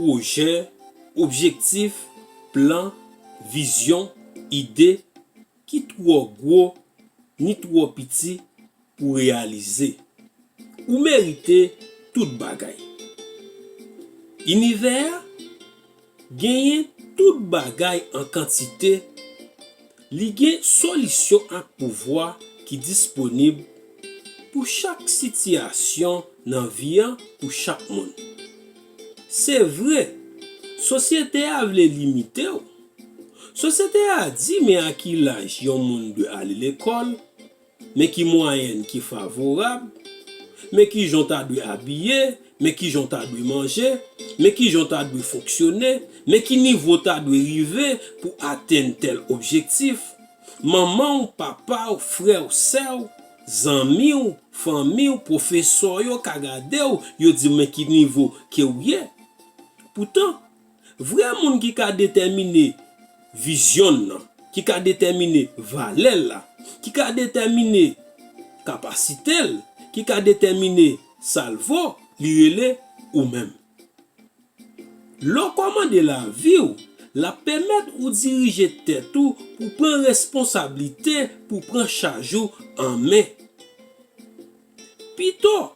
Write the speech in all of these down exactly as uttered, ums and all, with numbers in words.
Pwojè, objektif, plan, vizyon, ide ki twò gwo ni twò piti pou reyalize. Ou merite tout bagay. Inivè a genyen tout bagay an kantite, li gen solisyon ak pouvwa ki disponib pou chak sitiyasyon nan vi a pou chak moun. Se vre, sosyete a vle limite w. Sosyete a di men a ki laj yon moun dwe ale lekòl, men ki mwayèn ki favorab, men ki jan w ta dwe abiye, men ki jan w ta dwe manje, men ki jan w ta dwe fonksyone, men ki nivo w ta dwe rive pou atenn tèl objektif. Manman w, papa w, frè w, sè w, zanmi w, fanmi w, pwofesè w yo ka gade w, yo di w men ki nivo ke w ye. Poutan, vrè moun ki ka detèmine vizyon l lan, ki ka detèmine valè l la, ki ka detèmine kapasite l, ki ka detèmine sa l vo, li rele ou menm. Lè w kòmande lavi w, l ap pèmèt ou dirije tèt ou pou pran responsablite, pou pran chaj ou an men. Pito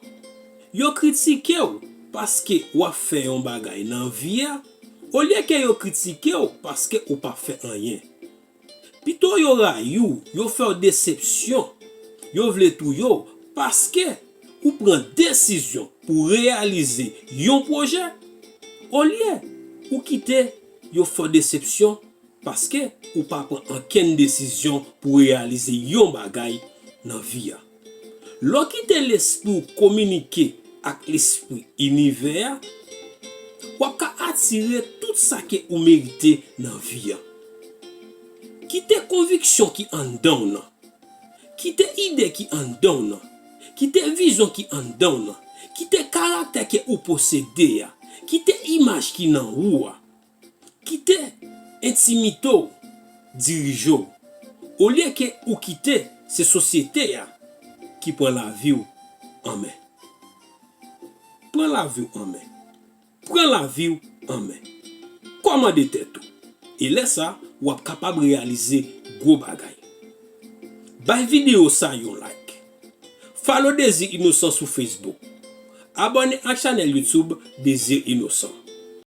yo kritike w paske w ap fè yon bagay nan vi a, olye ke yo kritike w paske ou p ap fè anyen. Pito yo rayi w, yo fè w desepsyon, yo vle touye w paske ou pran desizyon pou reyalize yon pwojè, olye ou kite yo fè w desepsyon paske ou pa pran ankenn desizyon pou reyalize yon bagay nan vi a. Lè w kite lespri w kominike ak lespri inivè a, w ap ka atire tout sa ke ou merite nan vi a. Kite konviksyon ki anndan w nan, kite ide ki anndan w nan, kite vizyon ki anndan w nan, kite karaktè ke ou posede a, kite imaj ki nan ou a. Kite entimite w dirije w, olye ke ou kite se sosyete a ki pran lavi w an men. Pran lavi w an men. Pran lavi w an men. Kòmande tèt ou. E lè sa, w ap kapab reyalize gwo bagay. Bay videyo sa yon like. Follow Désir Innocent sou Facebook. Abòne ak chanèl YouTube Désir Innocent.